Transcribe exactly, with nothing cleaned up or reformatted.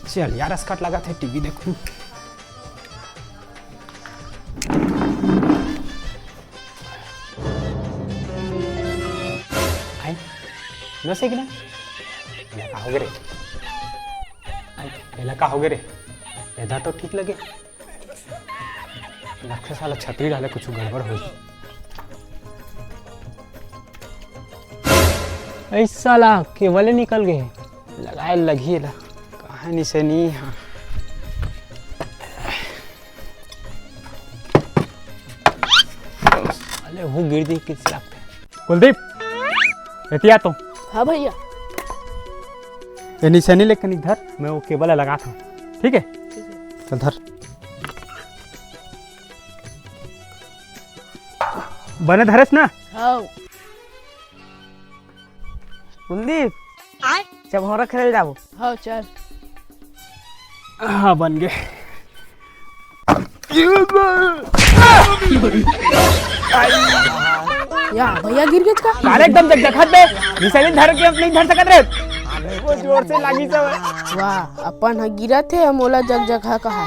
चल यार, असकट लागत हे, टीवी देखूं। आय, न से कि ना? एला का होगे रे? आय, एला का होगे रे? एदा तो ठीक लगे। लगथे साला छतरी डाले कुछ गड़बड़ होही। ऐ साला केबल निकल गे। लगाए लगही एला। कहाँ निसेनी? हाँ। अले, हूँ गिर दी, किस लागथे? कुलदीप, एती आ तो। हाँ भैया। ए निसेनी ले कनिक धर, मैं वो केबल ला लगात हूँ, ठीक है? ठीक है। चल धर। बने धरेस ना? हाँ। कुलदीप, आय? जब हमरा खेले जाबो। हाँ, चल। हाँ, बन गे। या, भैया गिर गे का? अरे एकदम जगजगात बे, निसेनी धर के नहीं धर सकत रे। वो जोर से लागी सब। वाह, अपन ह गिरत हे, मोला जगजगात कहा।